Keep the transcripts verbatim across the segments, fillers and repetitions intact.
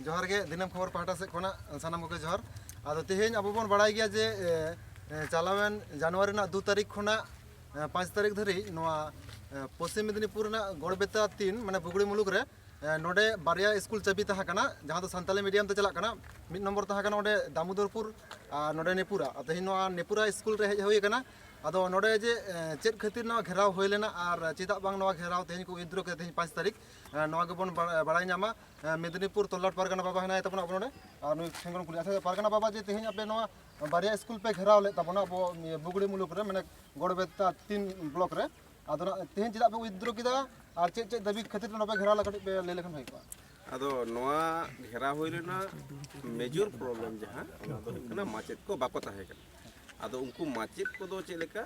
ᱡᱚᱦᱟᱨ ᱜᱮ, ᱫᱤᱱᱟᱹᱢ ᱠᱷᱚᱵᱚᱨ ᱯᱟᱦᱴᱟ ᱥᱮᱫ ᱠᱷᱚᱱᱟᱜ ᱥᱟᱱᱟᱢ ᱠᱚᱜᱮ ᱡᱚᱦᱟᱨ᱾ ᱟᱫᱚ ᱛᱮᱦᱮᱧ ᱟᱵᱚ ᱵᱚᱱ ᱵᱟᱲᱟᱭ ᱜᱮᱭᱟ ᱡᱮ, ᱮ, ᱮ, ᱪᱟᱞᱟᱣᱮᱱ ᱡᱟᱱᱩᱣᱟᱨᱤ ᱨᱮᱱᱟᱜ ᱫᱩ ᱛᱟᱹᱨᱤᱠᱷ ᱠᱷᱚᱱᱟᱜ, ᱮ, ᱯᱟᱸᱪ ᱛᱟᱹᱨᱤᱠᱷ ᱫᱷᱟᱹᱨᱤᱡ ᱱᱚᱣᱟ, ᱮ, ᱯᱚᱥᱪᱤᱢ ᱢᱮᱫᱽᱱᱤᱯᱩᱨ ᱨᱮᱱᱟᱜ ᱜᱚᱲᱵᱮᱛᱟ ᱛᱤᱱ, ᱢᱟᱱᱮ ᱵᱩᱜᱽᱲᱤ ᱢᱩᱞᱩᱠ ᱨᱮ, ᱮ, ᱱᱚᱰᱮ ᱵᱟᱨᱭᱟ ᱥᱠᱩᱞ ᱪᱟᱹᱵᱤ ᱛᱟᱦᱮᱸ ᱠᱟᱱᱟ, ᱡᱟᱦᱟᱸ ᱫᱚ ᱥᱟᱱᱛᱟᱞᱤ ᱢᱤᱰᱤᱭᱟᱢ ᱛᱮ ᱪᱟᱞᱟᱜ ᱠᱟᱱᱟ᱾ ᱢᱤᱫ ᱱᱚᱢᱵᱚᱨ ᱛᱟᱦᱮᱸ ᱠᱟᱱᱟ ᱚᱸᱰᱮ ᱫᱟᱢᱳᱫᱚᱨᱯᱩᱨ ᱟᱨ ᱱᱚᱰᱮ ᱱᱮᱯᱩᱨᱟ᱾ ᱟᱨ ᱛᱮᱦᱮᱧ ᱱᱚᱣᱟ ᱱᱮᱯᱩᱨᱟ ᱥᱠᱩᱞ ᱨᱮ ᱦᱮᱡ ᱦᱩᱭ ᱟᱠᱟᱱᱟ᱾ ᱟᱫᱚ ᱱᱚᱰᱮ ᱡᱮ, ᱮ, ᱪᱮᱫ ᱠᱷᱟᱹᱛᱤᱨ ᱱᱚᱣᱟ ᱜᱷᱮᱨᱟᱣ ᱦᱩᱭ ᱞᱮᱱᱟ ᱟᱨ ᱪᱮᱫᱟᱜ ᱵᱟᱝ ᱱᱚᱣᱟ ᱜᱷᱮᱨᱟᱣ ᱛᱮᱦᱮᱧ ᱠᱚ withdraw ᱠᱮᱫᱟ, ᱛᱮᱦᱮᱧ ᱯᱟᱸᱪ ᱛᱟᱹᱨᱤᱠᱷ, ᱮ, ᱱᱚᱣᱟ ᱜᱮᱵᱚᱱ ᱵᱟ-, ᱵᱟᱲᱟᱭ ᱧᱟᱢᱟ᱾ ᱮ, ᱢᱮᱫᱽᱱᱤᱯᱩᱨ ᱛᱚᱞᱞᱟᱴ ᱯᱟᱨᱜᱟᱱᱟ ᱵᱟᱵᱟ ᱦᱮᱱᱟᱭ ᱛᱟᱵᱚᱱᱟ ᱟᱵᱚ ᱱᱚᱰᱮ, ᱟᱨ ᱱᱩᱭ ᱴᱷᱮᱱ ᱵᱚᱱ ᱠᱩᱞᱤᱭᱟ᱾ ᱟᱪᱪᱷᱟ, ᱯᱟᱨᱜᱟᱱᱟ ᱵᱟᱵᱟ, ᱡᱮ ᱛᱮᱦᱮᱧ ᱟᱯᱮ ᱱᱚᱣᱟ ᱵᱟᱨᱭᱟ ᱥᱠᱩᱞ ᱯᱮ ᱜᱷᱮᱨᱟᱣ ᱞᱮᱫ ᱛᱟᱵᱚᱱᱟ ᱟᱵᱚ ᱱᱤᱭᱟᱹ ᱵᱩᱜᱽᱲᱤ ᱢᱩᱞᱩᱠ ᱨᱮ, ᱢᱟᱱᱮ ᱜᱚᱲᱵᱮᱛᱟ ᱛᱤᱱ ᱵᱞᱚᱠ ᱨᱮ, ᱟᱫᱚ ᱱᱟᱜ ᱛᱮᱦᱮᱧ ᱪᱮᱫᱟᱜ ᱯᱮ withdraw ᱠᱮᱫᱟ ᱟᱨ ᱪᱮᱫ ᱪᱮᱫ ᱫᱟᱹᱵᱤ ᱠᱷᱟᱹᱛᱤᱨ ᱛᱮ ᱱᱚᱣᱟ ᱯᱮ ᱜᱷᱮᱨᱟᱣ ᱞᱮᱫᱟ, ᱠᱟᱹᱴᱤᱡ ᱯᱮ ᱞᱟᱹᱭ ᱞᱮᱠᱷᱟᱱ ᱵᱷᱟᱜᱮ ᱠᱚᱜᱼᱟ᱾ ᱟᱫᱚ ᱱᱚᱣᱟ ᱜᱷᱮᱨᱟᱣ ᱦᱩᱭ ᱞᱮᱱᱟ, ᱢᱮᱡᱚᱨ ᱯᱨᱚᱵᱞᱮᱢ ᱡᱟᱦᱟᱸ, ᱚᱱᱟ ᱫᱚ ᱦᱩᱭᱩᱜ ᱠᱟᱱᱟ ᱢᱟᱪᱮᱫ ᱠᱚ ᱵᱟᱠᱚ ᱛᱟᱦᱮᱸ ᱠᱟᱱᱟ᱾ ᱟᱫᱚ ᱩᱱᱠᱩ ᱢᱟᱪᱮᱫ ᱠᱚᱫᱚ ᱪᱮᱫ ᱞᱮᱠᱟ,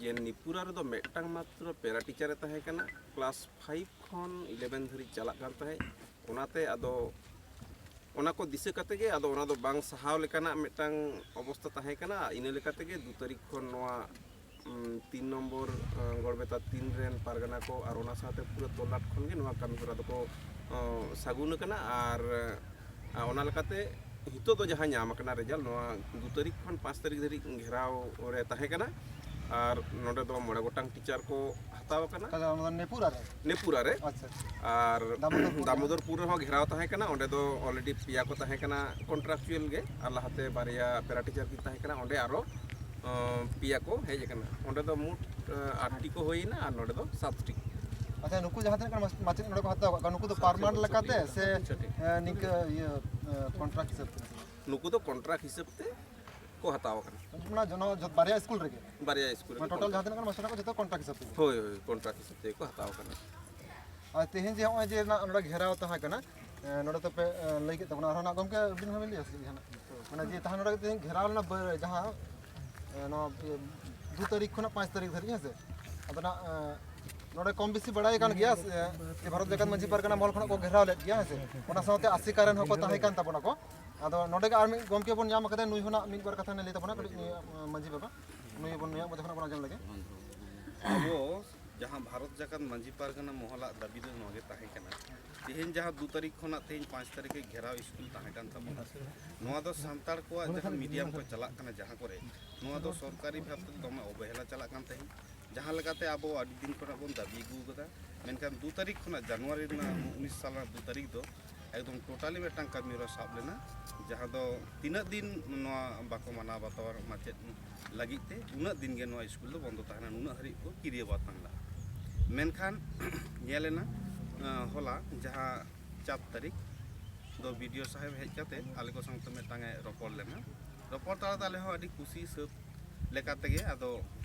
ᱡᱮ ᱱᱤᱯᱩᱨᱟ ᱨᱮᱫᱚ ᱢᱤᱫᱴᱟᱝ ᱢᱟᱛᱨᱚ ᱯᱮᱨᱟ ᱴᱤᱪᱟᱨᱮ ᱛᱟᱦᱮᱸ ᱠᱟᱱᱟ, ᱠᱞᱟᱥ ᱯᱷᱟᱭᱤᱵᱷ ᱠᱷᱚᱱ ᱤᱞᱮᱵᱷᱮᱱ ᱫᱷᱟᱹᱨᱤᱡ ᱪᱟᱞᱟᱜ ᱠᱟᱱ ᱛᱟᱦᱮᱸᱫ᱾ ᱚᱱᱟᱛᱮ ᱟᱫᱚ ᱚᱱᱟ ᱠᱚ ᱫᱤᱥᱟᱹ ᱠᱟᱛᱮ ᱜᱮ, ᱟᱫᱚ ᱚᱱᱟ ᱫᱚ ᱵᱟᱝ ᱥᱟᱦᱟᱣ ᱞᱮᱠᱟᱱᱟᱜ ᱢᱤᱫᱴᱟᱝ ᱚᱵᱚᱥᱛᱟ ᱛᱟᱦᱮᱸ ᱠᱟᱱᱟ᱾ ᱤᱱᱟᱹ ᱞᱮᱠᱟ ᱛᱮᱜᱮ ᱫᱩ ᱛᱟᱹᱨᱤᱠᱷ ᱠᱷᱚᱱ ᱱᱚᱣᱟ, ᱩᱢ, ᱛᱤᱱ ᱱᱚᱢᱵᱚᱨ, ᱟᱸ, ᱜᱚᱲᱵᱮᱛᱟ ᱛᱤᱱ ᱨᱮᱱ ᱯᱟᱨᱜᱟᱱᱟ ᱠᱚ ᱟᱨ ᱚᱱᱟ ᱥᱟᱶᱛᱮ ᱯᱩᱨᱟᱹ ᱛᱚᱞᱞᱟᱴ ᱠᱷᱚᱱ ᱜᱮ ᱱᱚᱣᱟ ᱠᱟᱹᱢᱤ ᱦᱚᱨᱟ ᱫᱚᱠᱚ, ᱟᱸ, ᱥᱟᱹᱜᱩᱱ ᱟᱠᱟᱱᱟ᱾ ᱟᱨ, ᱟᱸ, ᱚᱱᱟ ᱞᱮᱠᱟᱛᱮ ᱱᱤᱛᱚᱜ ᱫᱚ ᱡᱟᱦᱟᱸ ᱧᱟᱢ ᱟᱠᱟᱱᱟ ᱨᱮᱡᱟᱞᱴ, ᱱᱚᱣᱟ ᱫᱩ ᱛᱟᱹᱨᱤᱠᱷ ᱠᱷᱚᱱ ᱯᱟᱸᱪ ᱛᱟᱹᱨᱤᱠᱷ ᱫᱷᱟᱹᱨᱤᱡ ᱜᱷᱮᱨᱟᱣ ᱨᱮ ᱛᱟᱦᱮᱸ ᱠᱟᱱᱟ᱾ ᱟᱨ ᱱᱚᱰᱮ ᱫᱚ ᱢᱚᱬᱮ ᱜᱚᱴᱟᱝ ᱴᱤᱪᱟᱨ ᱠᱚ ᱦᱟᱛᱟᱣ ᱟᱠᱟᱱᱟ᱾ ᱛᱟᱦᱞᱮ ᱚᱱᱟ ᱫᱚ ᱱᱮᱯᱩᱨᱟ ᱨᱮ? ᱱᱮᱯᱩᱨᱟ ᱨᱮ᱾ ᱟᱪᱪᱷᱟ, ᱟᱪᱪᱷᱟ᱾ ᱟᱨ ᱫᱟᱢᱳᱫᱚᱨᱯᱩᱨ ᱨᱮ? ᱫᱟᱢᱳᱫᱚᱨᱯᱩᱨ ᱨᱮᱦᱚᱸ ᱜᱷᱮᱨᱟᱣ ᱛᱟᱦᱮᱸ ᱠᱟᱱᱟ, ᱚᱸᱰᱮ ᱫᱚ already ᱯᱮᱭᱟ ᱠᱚ ᱛᱟᱦᱮᱸ ᱠᱟᱱᱟ ᱠᱚᱱᱴᱨᱟᱠᱪᱩᱭᱟᱞ ᱜᱮ, ᱟᱨ ᱞᱟᱦᱟᱛᱮ ᱵᱟᱨᱭᱟ ᱯᱮᱨᱟ ᱴᱤᱪᱟᱨ ᱠᱤᱱ ᱛᱟᱦᱮᱸ ᱠᱟᱱᱟ, ᱚᱸᱰᱮ ᱟᱨᱚ, ᱟᱸ, ᱯᱮᱭᱟ ᱠᱚ ᱦᱮᱡ ᱟᱠᱟᱱᱟ᱾ ᱚᱸᱰᱮ ᱫᱚ ᱢᱳᱴ, ᱟᱸ, ᱟᱴ ᱴᱤ ᱠᱚ ᱦᱩᱭᱮᱱᱟ ᱟᱨ ᱱᱚᱰᱮ ᱫᱚ ᱥᱟᱛ ᱴᱤ᱾ ᱟᱪᱪᱷᱟ, ᱱᱩᱠᱩ ᱡᱟᱦᱟᱸ ᱛᱤᱱᱟᱹᱜ ᱜᱟᱱ ᱢᱟᱪ-, ᱢᱟᱪᱮᱫ ᱱᱚᱰᱮ ᱠᱚ ᱦᱟᱛᱟᱣ ᱠᱟᱜ ᱠᱚᱣᱟ, ᱱᱩᱠᱩ ᱫᱚ ᱯᱟᱨᱢᱟᱱᱮᱱᱴ ᱞᱮᱠᱟᱛᱮ ᱥᱮ, ᱮ, ᱱᱤᱝᱠᱟᱹ ᱤᱭᱟᱹ, ᱮ, ᱠᱚᱱᱴᱨᱟᱠᱴ ᱦᱤᱥᱟᱹᱵ ᱛᱮ? ᱱᱩᱠᱩ ᱫᱚ ᱠᱚᱱᱴᱨᱟᱠᱴ ᱦᱤᱥᱟᱹᱵ ᱛᱮ ᱠᱚ ᱦᱟᱛᱟᱣ ᱟᱠᱟᱱᱟ᱾ ᱢᱟᱱᱮ ᱡᱚ-, ᱱᱚᱣᱟ ᱡᱚ-, ᱵᱟᱨᱭᱟ ᱥᱠᱩᱞ ᱨᱮᱜᱮ? ᱵᱟᱨᱭᱟ ᱥᱠᱩᱞ ᱨᱮᱜᱮ ᱢᱟᱱᱮ ᱴᱳᱴᱟᱞ ᱠᱚᱱᱴᱨᱟᱠᱴ᱾ ᱡᱟᱦᱟᱸ ᱛᱤᱱᱟᱹᱜ ᱜᱟᱱ ᱢᱟᱥᱴᱟᱨ ᱠᱚ ᱡᱚᱛᱚ ᱠᱚᱱᱴᱨᱟᱠᱴ ᱦᱤᱥᱟᱹᱵ ᱛᱮᱜᱮ? ᱦᱳᱭ, ᱦᱳᱭ, ᱠᱚᱱᱴᱨᱟᱠᱴ ᱦᱤᱥᱟᱹᱵ ᱛᱮᱜᱮ ᱠᱚ ᱦᱟᱛᱟᱣ ᱟᱠᱟᱱᱟ᱾ ᱟᱨ ᱛᱮᱦᱮᱧ ᱡᱮ ᱱᱚᱜᱼᱚᱭ ᱡᱮ ᱱᱟᱜ ᱱᱚᱰᱮ ᱜᱷᱮᱨᱟᱣ ᱛᱟᱦᱮᱸ ᱠᱟᱱᱟ, ᱮ, ᱱᱚᱰᱮ ᱛᱚᱯᱮ, ᱮ, ᱞᱟᱹᱭ ᱠᱮᱫ ᱛᱟᱵᱚᱱᱟ, ᱟᱨᱦᱚᱸ ᱱᱟᱜ ᱜᱚᱢᱠᱮ ᱟᱹᱵᱤᱱ ᱦᱚᱸᱵᱤᱱ ᱞᱟᱹᱭᱟ ᱥᱮ ᱪᱮᱫ ᱡᱟᱦᱟᱱᱟᱜ? ᱢᱟᱱᱮ ᱡᱮ ᱛᱟᱦᱮᱸ ᱱᱚᱰᱮ ᱛᱮᱦᱮᱧ ᱜᱷᱮᱨᱟᱣ ᱞᱮᱱᱟ ᱵᱟᱹ-, ᱡᱟᱦᱟᱸ, ᱮ, ᱱᱚᱣᱟ, ᱤᱭᱟᱹ, ᱫᱩ ᱛᱟᱹᱨᱤᱠᱷ ᱠᱷᱚᱱᱟᱜ ᱯᱟᱸᱪ ᱛᱟᱹᱨᱤᱠᱷ ᱫᱷᱟᱹᱨᱤᱡ, ᱦᱮᱸ ᱥᱮ? ᱟᱫᱚ ᱱᱟᱜ, ᱮ, ᱱᱚᱰᱮ ᱠᱚᱢ ᱵᱮᱥᱤ ᱵᱟᱲᱟᱭ ᱠᱟᱱ ᱜᱮᱭᱟ, ᱮ, ᱡᱮ ᱵᱷᱟᱨᱚᱛ ᱡᱟᱠᱟᱛ ᱢᱟᱹᱡᱷᱤ ᱯᱟᱨᱜᱟᱱᱟ ᱢᱚᱦᱚᱞ ᱠᱷᱚᱱᱟᱜ ᱠᱚ ᱜᱷᱮᱨᱟᱣ ᱞᱮᱫ ᱜᱮᱭᱟ, ᱦᱮᱸ ᱥᱮ? ᱚᱱᱟ ᱥᱟᱶᱛᱮ ᱟᱥᱮᱠᱟ ᱨᱮᱱ ᱦᱚᱸᱠᱚ ᱛᱟᱦᱮᱸ ᱠᱟᱱ ᱛᱟᱵᱚᱱᱟ ᱠᱚ᱾ ᱟᱫᱚ ᱱᱚᱰᱮ ᱜᱮ ᱟᱨ ᱢᱤᱫ ᱜᱚᱢᱠᱮ ᱵᱚᱱ ᱧᱟᱢ ᱟᱠᱟᱫᱟ, ᱱᱩᱭ ᱦᱚᱸ ᱱᱟᱜ ᱢᱤᱫ ᱵᱟᱨ ᱠᱟᱛᱷᱟ ᱞᱟᱹᱭ ᱛᱟᱵᱚᱱᱟ, ᱠᱟᱹᱴᱤᱡ ᱱᱩᱭ, ᱮ, ᱢᱟᱹᱡᱷᱤ ᱵᱟᱵᱟ, ᱱᱩᱭ ᱵᱚᱱ, ᱱᱩᱭᱟᱜ ᱢᱚᱪᱟ ᱠᱷᱚᱱᱟᱜ ᱵᱚᱱ ᱟᱸᱡᱚᱢ ᱞᱮᱜᱮ᱾ ᱟᱵᱚ ᱡᱟᱦᱟᱸ ᱵᱷᱟᱨᱚᱛ ᱡᱟᱠᱟᱛ ᱢᱟᱹᱡᱷᱤ ᱯᱟᱨᱜᱟᱱᱟ ᱢᱚᱦᱚᱞᱟᱜ ᱫᱟᱹᱵᱤ ᱫᱚ ᱱᱚᱣᱟ ᱜᱮ ᱛᱟᱦᱮᱸ ᱠᱟᱱᱟ ᱛᱮᱦᱮᱧ ᱡᱟᱦᱟᱸ ᱫᱩ ᱛᱟᱹᱨᱤᱠᱷ ᱠᱷᱚᱱᱟᱜ ᱛᱮᱦᱮᱧ ᱯᱟᱸᱪ ᱛᱟᱹᱨᱤᱠᱷ ᱜᱷᱮᱨᱟᱣ ᱥᱠᱩᱞ ᱛᱟᱦᱮᱸ ᱠᱟᱱ ᱛᱟᱵᱚᱱᱟ, ᱱᱚᱣᱟ ᱫᱚ ᱥᱟᱱᱛᱟᱲ ᱠᱚᱣᱟᱜ ᱡᱟᱦᱟᱸ ᱢᱤᱰᱤᱭᱟᱢ ᱠᱚ ᱪᱟᱞᱟᱜ ᱠᱟᱱᱟ ᱡᱟᱦᱟᱸ ᱠᱚᱨᱮ, ᱱᱚᱣᱟ ᱫᱚ ᱥᱚᱨᱠᱟᱨᱤ ᱵᱷᱟᱵᱽ ᱛᱮ ᱫᱚᱢᱮ ᱚᱵᱚᱦᱮᱞᱟ ᱪᱟᱞᱟᱜ ᱠᱟᱱ ᱛᱟᱦᱮᱸᱫ᱾ ᱡᱟᱦᱟᱸ ᱞᱮᱠᱟᱛᱮ ᱟᱵᱚ ᱟᱹᱰᱤ ᱫᱤᱱ ᱠᱷᱚᱱᱟᱜ ᱵᱚᱱ ᱫᱟᱹᱵᱤ ᱟᱹᱜᱩ ᱟᱠᱟᱫᱟ, ᱢᱮᱱᱠᱷᱟᱱ ᱫᱩ ᱛᱟᱹᱨᱤᱠᱷ ᱠᱷᱚᱱᱟᱜ, ᱡᱟᱱᱩᱣᱟᱨᱤ ᱨᱮᱱᱟᱜ ᱩᱱᱤᱥ ᱥᱟᱞ ᱨᱮᱱᱟᱜ ᱫᱩ ᱛᱟᱹᱨᱤᱠᱷ ᱫᱚ ᱮᱠᱫᱚᱢ ᱴᱳᱴᱟᱞᱤ ᱢᱤᱫᱴᱟᱝ ᱠᱟᱹᱢᱤ ᱦᱚᱨᱟ ᱥᱟᱵ ᱞᱮᱱᱟ, ᱡᱟᱦᱟᱸ ᱫᱚ ᱛᱤᱱᱟᱹᱜ ᱫᱤᱱ ᱱᱚᱣᱟ ᱵᱟᱠᱚ ᱢᱟᱱᱟᱣ ᱵᱟᱛᱟᱣᱟ ᱢᱟᱪᱮᱫ ᱞᱟᱹᱜᱤᱫ ᱛᱮ, ᱩᱱᱟᱹᱜ ᱫᱤᱱ ᱜᱮ ᱱᱚᱣᱟ ᱥᱠᱩᱞ ᱫᱚ ᱵᱚᱱᱫᱚ ᱛᱟᱦᱮᱱᱟ, ᱱᱩᱱᱟᱹᱜ ᱦᱟᱹᱨᱤᱡ ᱠᱚ ᱠᱤᱨᱭᱟᱹ ᱵᱟᱛᱟᱝ ᱞᱮᱫᱟ᱾ ᱢᱮᱱᱠᱷᱟᱱ ᱧᱮᱞ ᱮᱱᱟ, ᱦᱚᱞᱟ ᱡᱟᱦᱟᱸ ᱪᱟᱨ ᱛᱟᱹᱨᱤᱠᱷ ᱫᱚ ᱵᱤ ᱰᱤ ᱳ ᱥᱟᱦᱮᱵᱽ ᱦᱮᱡ ᱠᱟᱛᱮ ᱟᱞᱮ ᱠᱚ ᱥᱟᱶᱛᱮ ᱢᱤᱫᱴᱟᱝ ᱮ ᱨᱚᱯᱚᱲ ᱞᱮᱱᱟ᱾ ᱨᱚᱯᱚᱲ ᱛᱟᱞᱟᱛᱮ ᱟᱞᱮ ᱦᱚᱸ ᱟᱹᱰᱤ ᱠᱩᱥᱤ ᱥᱟᱹᱛ ᱞᱮᱠᱟ ᱛᱮᱜᱮ ᱟᱫᱚ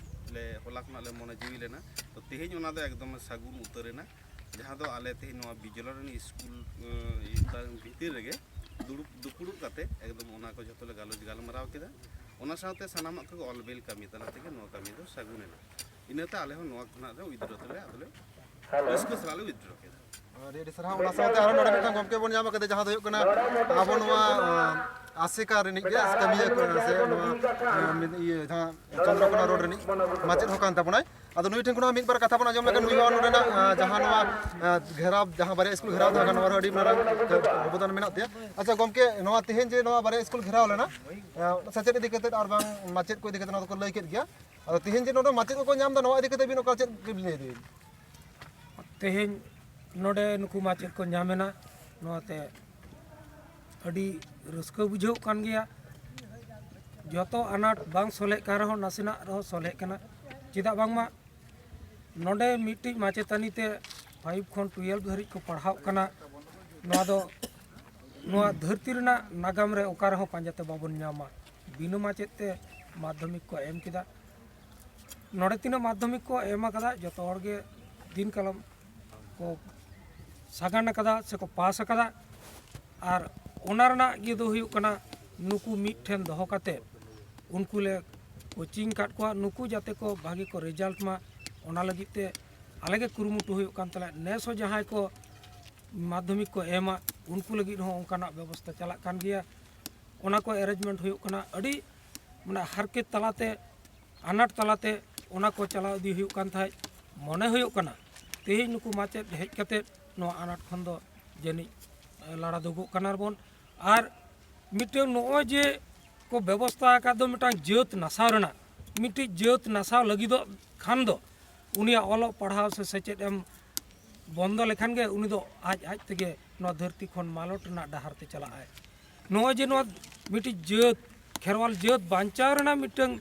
ᱞᱮ, ᱦᱚᱞᱟ ᱠᱷᱚᱱᱟᱜ ᱞᱮ ᱢᱚᱱᱮ ᱡᱤᱣᱤ ᱞᱮᱱᱟ᱾ ᱛᱚ ᱛᱮᱦᱮᱧ ᱚᱱᱟ ᱫᱚ ᱮᱠᱫᱚᱢ ᱥᱟᱹᱜᱩᱱ ᱩᱛᱟᱹᱨ ᱮᱱᱟ, ᱡᱟᱦᱟᱸ ᱫᱚ ᱟᱞᱮ ᱛᱮᱦᱮᱧ ᱱᱚᱣᱟ ᱵᱤᱡᱚᱞᱟ ᱨᱮᱱ ᱥᱠᱩᱞ ᱵᱷᱤᱛᱤᱨ ᱨᱮᱜᱮ ᱫᱩᱲᱩᱵ ᱫᱩᱯᱲᱩᱵ ᱠᱟᱛᱮ ᱮᱠᱫᱚᱢ ᱚᱱᱟ ᱠᱚ ᱡᱷᱚᱛᱚ ᱞᱮ ᱜᱟᱞᱚᱪ ᱜᱟᱞᱢᱟᱨᱟᱣ ᱠᱮᱫᱟ᱾ ᱚᱱᱟ ᱥᱟᱶᱛᱮ ᱥᱟᱱᱟᱢᱟᱜ ᱠᱚᱜᱮ ᱚᱞ ᱵᱤᱞ ᱠᱟᱹᱢᱤ ᱛᱟᱞᱟ ᱛᱮᱜᱮ ᱱᱚᱣᱟ ᱠᱟᱹᱢᱤ ᱫᱚ ᱥᱟᱹᱜᱩᱱ ᱮᱱᱟ᱾ ᱤᱱᱟᱹᱛᱮ ᱟᱞᱮ ᱦᱚᱸ ᱱᱚᱣᱟ ᱠᱷᱚᱱᱟᱜ ᱫᱚ ᱩᱭᱤᱫᱽᱰᱨᱚ ᱛᱮᱞᱮ ᱟᱫᱚᱞᱮ ᱨᱟᱹᱥᱠᱟᱹ ᱥᱟᱞᱟᱜ ᱞᱮ ᱩᱭᱤᱫᱽᱰᱨᱚ ᱠᱮᱫᱟ᱾ ᱟᱹᱰᱤ ᱟᱹᱰᱤ ᱥᱟᱨᱦᱟᱣ᱾ ᱚᱱᱟ ᱥᱟᱶᱛᱮ ᱟᱨᱦᱚᱸ ᱱᱚᱰᱮ ᱢᱤᱫᱴᱟᱝ ᱜᱚᱢᱠᱮ ᱵᱚᱱ ᱧᱟᱢ ᱟᱠᱟᱫᱟ, ᱡᱟᱦᱟᱸ ᱫᱚ ᱦᱩᱭᱩᱜ ᱠᱟᱱᱟ ᱟᱵᱚ ᱱᱚᱣᱟ ᱟᱥᱮᱠᱟ ᱨᱤᱱᱤᱡ ᱜᱮ ᱠᱟᱹᱢᱤᱭᱟᱹ ᱠᱚ, ᱥᱮ ᱱᱚᱣᱟ ᱤᱭᱟᱹ ᱡᱟᱦᱟᱸ ᱪᱚᱱᱫᱨᱚᱠᱳᱱᱟ ᱨᱳᱰ ᱨᱤᱱᱤᱡ ᱢᱟᱪᱮᱫ ᱦᱚᱸ ᱠᱟᱱ ᱛᱟᱵᱚᱱᱟᱭ᱾ ᱟᱫᱚ ᱱᱩᱭ ᱴᱷᱮᱱ ᱠᱷᱚᱱᱟᱜ ᱢᱤᱫ ᱵᱟᱨ ᱠᱟᱛᱷᱟ ᱵᱚᱱ ᱟᱸᱡᱚᱢ ᱞᱮᱠᱷᱟᱱ, ᱱᱩᱭ ᱦᱚᱸ ᱱᱚᱰᱮᱱᱟᱜ ᱡᱟᱦᱟᱸ ᱱᱚᱣᱟ ᱜᱷᱮᱨᱟᱣ, ᱡᱟᱦᱟᱸ ᱵᱟᱨᱭᱟ ᱥᱠᱩᱞ ᱜᱷᱮᱨᱟᱣ ᱛᱟᱦᱮᱸ ᱠᱟᱱᱟ, ᱱᱚᱣᱟ ᱨᱮ ᱟᱹᱰᱤ ᱢᱟᱨᱟᱝ ᱚᱵᱚᱫᱟᱱ ᱢᱮᱱᱟᱜ ᱛᱟᱭᱟ᱾ ᱟᱪᱪᱷᱟ ᱜᱚᱢᱠᱮ, ᱱᱚᱣᱟ ᱛᱮᱦᱮᱧ ᱡᱮ ᱱᱚᱣᱟ ᱵᱟᱨᱭᱟ ᱥᱠᱩᱞ ᱜᱷᱮᱨᱟᱣ ᱞᱮᱱᱟ, ᱥᱮᱪᱮᱫ ᱤᱫᱤ ᱠᱟᱛᱮ ᱟᱨ ᱵᱟᱝ ᱢᱟᱪᱮᱫ ᱠᱚ ᱤᱫᱤ ᱠᱟᱛᱮ ᱱᱚᱣᱟ ᱫᱚᱠᱚ ᱞᱟᱹᱭ ᱠᱮᱫ ᱜᱮᱭᱟ᱾ ᱟᱫᱚ ᱛᱮᱦᱮᱧ ᱡᱮ ᱱᱚᱰᱮ ᱢᱟᱪᱮᱫ ᱠᱚᱠᱚ ᱧᱟᱢ ᱮᱫᱟ, ᱱᱚᱣᱟ ᱤᱫᱤ ᱠᱟᱛᱮ ᱟᱹᱵᱤᱱ ᱚᱠᱟ ᱪᱮᱫ ᱵᱤᱱ ᱞᱟᱹᱭ ᱫᱟᱹᱵᱤᱱ? ᱛᱮᱦᱮᱧ ᱱᱚᱰᱮ ᱱᱩᱠᱩ ᱢᱟᱪᱮᱫ ᱠᱚ ᱧᱟᱢ ᱮᱱᱟ, ᱱᱚᱣᱟᱛᱮ ᱟᱹᱰᱤ ᱨᱟᱹᱥᱠᱟᱹ ᱵᱩᱡᱷᱟᱹᱜ ᱠᱟᱱ ᱜᱮᱭᱟ᱾ ᱡᱚᱛᱚ ᱟᱱᱟᱴ ᱵᱟᱝ ᱥᱚᱞᱦᱮᱜ ᱠᱟᱱ ᱨᱮᱦᱚᱸ, ᱱᱟᱥᱮᱱᱟᱜ ᱨᱮᱦᱚᱸ ᱥᱚᱞᱦᱮᱜ ᱠᱟᱱᱟ᱾ ᱪᱮᱫᱟᱜ ᱵᱟᱝᱢᱟ ᱱᱚᱰᱮ ᱢᱤᱫᱴᱤᱡ ᱢᱟᱪᱮᱛᱟᱹᱱᱤ ᱛᱮ ᱯᱷᱟᱭᱤᱵᱷ ᱠᱷᱚᱱ ᱴᱩᱭᱮᱞᱵᱷ ᱫᱷᱟᱹᱨᱤᱡ ᱠᱚ ᱯᱟᱲᱦᱟᱜ ᱠᱟᱱᱟ᱾ ᱱᱚᱣᱟ ᱫᱚ ᱱᱚᱣᱟ ᱫᱷᱟᱹᱨᱛᱤ ᱨᱮᱱᱟᱜ ᱱᱟᱜᱟᱢ ᱨᱮ ᱚᱠᱟ ᱨᱮᱦᱚᱸ ᱯᱟᱸᱡᱟᱛᱮ ᱵᱟᱵᱚᱱ ᱧᱟᱢᱟ᱾ ᱵᱤᱱᱟᱹ ᱢᱟᱪᱮᱫ ᱛᱮ ᱢᱟᱫᱽᱫᱷᱚᱢᱤᱠ ᱠᱚ ᱮᱢ ᱠᱮᱫᱟ᱾ ᱱᱚᱰᱮ ᱛᱤᱱᱟᱹᱜ ᱢᱟᱫᱽᱫᱷᱚᱢᱤᱠ ᱠᱚ ᱮᱢ ᱟᱠᱟᱫᱟ, ᱡᱚᱛᱚ ᱦᱚᱲ ᱜᱮ ᱫᱤᱱ ᱠᱟᱞᱚᱢ ᱠᱚ ᱥᱟᱜᱟᱱ ᱟᱠᱟᱫᱟ ᱥᱮᱠᱚ ᱯᱟᱥ ᱟᱠᱟᱫᱟ᱾ ᱟᱨ ᱚᱱᱟ ᱨᱮᱱᱟᱜ ᱤᱭᱟᱹ ᱫᱚ ᱦᱩᱭᱩᱜ ᱠᱟᱱᱟ, ᱱᱩᱠᱩ ᱢᱤᱫ ᱴᱷᱮᱱ ᱫᱚᱦᱚ ᱠᱟᱛᱮ ᱩᱱᱠᱩ ᱞᱮ ᱠᱳᱪᱤᱝ ᱟᱠᱟᱫ ᱠᱚᱣᱟ, ᱱᱩᱠᱩ ᱡᱟᱛᱮ ᱠᱚ ᱵᱷᱟᱜᱮ ᱠᱚ ᱨᱮᱡᱟᱞᱴ ᱢᱟ, ᱚᱱᱟ ᱞᱟᱹᱜᱤᱫ ᱛᱮ ᱟᱞᱮ ᱜᱮ ᱠᱩᱨᱩᱢᱩᱴᱩ ᱦᱩᱭᱩᱜ ᱠᱟᱱ ᱛᱟᱞᱮᱭᱟ᱾ ᱱᱮᱥ ᱦᱚᱸ ᱡᱟᱦᱟᱸᱭ ᱠᱚ ᱢᱟᱫᱽᱫᱷᱚᱢᱤᱠ ᱠᱚ ᱮᱢᱟ, ᱩᱱᱠᱩ ᱞᱟᱹᱜᱤᱫ ᱦᱚᱸ ᱚᱱᱠᱟᱱᱟᱜ ᱵᱮᱵᱚᱥᱛᱷᱟ ᱪᱟᱞᱟᱜ ᱠᱟᱱ ᱜᱮᱭᱟ᱾ ᱚᱱᱟ ᱠᱚ ᱮᱨᱮᱧᱡᱽᱢᱮᱱᱴ ᱦᱩᱭᱩᱜ ᱠᱟᱱᱟ, ᱟᱹᱰᱤ ᱢᱟᱱᱮ ᱦᱟᱨᱠᱮᱛ ᱛᱟᱞᱟᱛᱮ, ᱟᱱᱟᱴ ᱛᱟᱞᱟᱛᱮ ᱚᱱᱟ ᱠᱚ ᱪᱟᱞᱟᱣ ᱤᱫᱤ ᱦᱩᱭᱩᱜ ᱠᱟᱱ ᱛᱟᱦᱮᱸᱫ᱾ ᱢᱚᱱᱮ ᱦᱩᱭᱩᱜ ᱠᱟᱱᱟ ᱛᱮᱦᱮᱧ ᱱᱩᱠᱩ ᱢᱟᱪᱮᱫ ᱦᱮᱡ ᱠᱟᱛᱮ ᱱᱚᱣᱟ ᱟᱱᱟᱴ ᱠᱷᱚᱱ ᱫᱚ ᱡᱟᱹᱱᱤᱡ ᱞᱟᱲᱟ ᱫᱩᱜᱩᱜ ᱠᱟᱱᱟ ᱵᱚᱱ᱾ ᱟᱨ ᱢᱤᱫᱴᱟᱝ ᱱᱚᱜᱼᱚᱭ ᱡᱮ ᱠᱚ ᱵᱮᱵᱚᱥᱛᱷᱟ ᱟᱠᱟᱫ ᱫᱚ ᱢᱤᱫᱴᱟᱝ ᱡᱟᱹᱛ ᱱᱟᱥᱟᱣ ᱨᱮᱱᱟᱜ, ᱢᱤᱫᱴᱤᱡ ᱡᱟᱹᱛ ᱱᱟᱥᱟᱣ ᱞᱟᱹᱜᱤᱫᱚᱜ ᱠᱷᱟᱱ ᱫᱚ ᱩᱱᱤᱭᱟᱜ ᱚᱞᱚᱜ ᱯᱟᱲᱦᱟᱣ ᱥᱮ ᱥᱮᱪᱮᱫ ᱮᱢ ᱵᱚᱱᱫᱚ ᱞᱮᱠᱷᱟᱱ ᱜᱮ ᱩᱱᱤ ᱫᱚ ᱟᱡ ᱟᱡ ᱛᱮᱜᱮ ᱱᱚᱣᱟ ᱫᱷᱟᱹᱨᱛᱤ ᱠᱷᱚᱱ ᱢᱟᱞᱚᱴ ᱨᱮᱱᱟᱜ ᱰᱟᱦᱟᱨ ᱛᱮ ᱪᱟᱞᱟᱜ ᱟᱭ᱾ ᱱᱚᱜᱼᱚᱭ ᱡᱮ ᱱᱚᱣᱟ ᱢᱤᱫᱴᱤᱡ ᱡᱟᱹᱛ, ᱠᱷᱮᱨᱣᱟᱞ ᱡᱟᱹᱛ ᱵᱟᱧᱪᱟᱣ ᱨᱮᱱᱟᱜ ᱢᱤᱫᱴᱟᱝ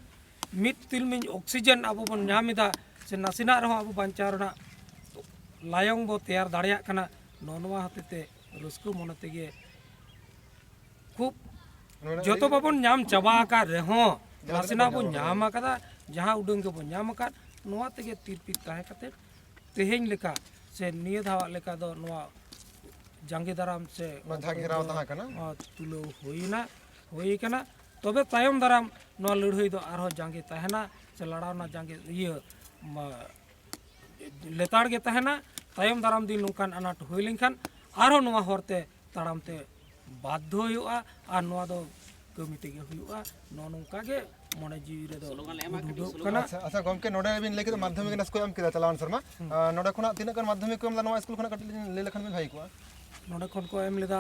ᱢᱤᱫ ᱛᱤᱞᱢᱤᱧ ᱚᱠᱥᱤᱡᱮᱱ ᱟᱵᱚ ᱵᱚᱱ ᱧᱟᱢ ᱮᱫᱟ, ᱥᱮ ᱱᱟᱥᱮᱱᱟᱜ ᱨᱮᱦᱚᱸ ᱟᱵᱚ ᱵᱟᱧᱪᱟᱣ ᱨᱮᱱᱟᱜ ᱞᱟᱭᱚᱝ ᱵᱚ ᱛᱮᱭᱟᱨ ᱫᱟᱲᱮᱭᱟᱜ ᱠᱟᱱᱟ, ᱱᱚᱜᱼᱚ ᱱᱚᱣᱟ ᱦᱚᱛᱮ ᱛᱮ ᱨᱟᱹᱥᱠᱟᱹ ᱢᱚᱱᱮ ᱛᱮᱜᱮ ᱠᱷᱩᱵ ᱱᱚᱰᱮ ᱡᱚᱛᱚ ᱟᱹᱰᱤ ᱵᱟᱵᱚᱱ ᱧᱟᱢ ᱪᱟᱵᱟ ᱟᱠᱟᱫ ᱨᱮᱦᱚᱸ, ᱡᱟᱦᱟᱸ ᱛᱤᱱᱟᱹᱜ ᱱᱟᱥᱮᱱᱟᱜ ᱵᱚᱱ ᱵᱚᱱ ᱧᱟᱢ ᱧᱟᱢ ᱟᱠᱟᱫᱟ, ᱡᱟᱦᱟᱸ ᱩᱰᱟᱹᱝ ᱜᱮᱵᱚᱱ ᱧᱟᱢ ᱟᱠᱟᱫ, ᱱᱚᱣᱟ ᱛᱮᱜᱮ ᱛᱤᱨᱯᱤᱛ ᱛᱟᱦᱮᱸ ᱠᱟᱛᱮ ᱛᱮᱦᱮᱧ ᱞᱮᱠᱟ ᱥᱮ ᱱᱤᱭᱟᱹ ᱫᱷᱟᱣᱟᱜ ᱞᱮᱠᱟ ᱫᱚ ᱱᱚᱣᱟ ᱡᱟᱸᱜᱮ ᱫᱟᱨᱟᱢ ᱥᱮ ᱱᱚᱣᱟ ᱡᱟᱦᱟᱸ ᱜᱷᱮᱨᱟᱣ ᱛᱟᱦᱮᱸ ᱠᱟᱱᱟ᱾ ᱱᱚᱣᱟ ᱛᱩᱞᱟᱹᱣ ᱦᱩᱭᱱᱟ, ᱦᱩᱭ ᱠᱟᱱᱟ᱾ ᱛᱚᱵᱮ ᱛᱟᱭᱚᱢ ᱫᱟᱨᱟᱢ ᱱᱚᱣᱟ ᱞᱟᱹᱲᱦᱟᱹᱭ ᱫᱚ ᱟᱨᱦᱚᱸ ᱡᱟᱸᱜᱮ ᱛᱟᱦᱮᱱᱟ, ᱥᱮ ᱞᱟᱲᱟᱣ ᱨᱮᱱᱟᱜ ᱡᱟᱸᱜᱮ, ᱤᱭᱟᱹ, ᱢᱟ, ᱞᱮᱛᱟᱲ ᱜᱮ ᱛᱟᱦᱮᱱᱟ᱾ ᱛᱟᱭᱚᱢ ᱫᱟᱨᱟᱢ ᱫᱤᱱ ᱱᱚᱝᱠᱟᱱ ᱟᱱᱟᱴ ᱦᱩᱭ ᱞᱮᱱᱠᱷᱟᱱ ᱟᱨᱦᱚᱸ ᱱᱚᱣᱟ ᱦᱚᱨ ᱛᱮ ᱛᱟᱲᱟᱢ ᱛᱮ ᱵᱟᱫᱽᱫᱷᱚ ᱦᱩᱭᱩᱜᱼᱟ, ᱟᱨ ᱱᱚᱣᱟ ᱫᱚ ᱠᱟᱹᱢᱤ ᱛᱮᱜᱮ ᱦᱩᱭᱩᱜᱼᱟ᱾ ᱱᱚᱜᱼᱚ ᱱᱚᱝᱠᱟ ᱜᱮ ᱢᱚᱱᱮ ᱡᱤᱣᱤ ᱨᱮᱫᱚ ᱥᱞᱳᱜᱟᱱ ᱮᱢ ᱟᱠᱟᱫ ᱩᱰᱩᱠᱚᱜ ᱜᱮ, ᱠᱟᱱᱟ᱾ ᱟᱪᱪᱷᱟ, ᱟᱪᱪᱷᱟ, ᱜᱚᱢᱠᱮ, ᱱᱚᱰᱮ ᱵᱤᱱ ᱞᱟᱹᱭ ᱠᱮᱫᱟ ᱢᱟᱫᱽᱫᱷᱚᱢᱤᱠ ᱱᱮᱥ ᱠᱚ ᱮᱢ ᱠᱮᱫᱟ ᱪᱟᱞᱟᱣᱮᱱ ᱥᱮᱨᱢᱟ᱾ ᱦᱩᱸ᱾ ᱟᱨ ᱱᱚᱰᱮ ᱠᱷᱚᱱᱟᱜ ᱛᱤᱱᱟᱹᱜ ᱜᱟᱱ ᱢᱟᱫᱽᱫᱷᱚᱢᱤᱠ ᱠᱚ ᱮᱢ ᱞᱮᱫᱟ ᱱᱚᱣᱟ ᱥᱠᱩᱞ ᱠᱷᱚᱱᱟᱜ? ᱠᱟᱹᱴᱤᱡ ᱞᱤᱧ ᱞᱟᱹᱭ ᱞᱮᱠᱷᱟᱱ ᱵᱤᱱ ᱵᱷᱟᱹᱜᱤ ᱠᱚᱜᱼᱟ᱾ ᱱᱚᱰᱮ ᱠᱷᱚᱱ ᱠᱚ ᱮᱢ ᱞᱮᱫᱟ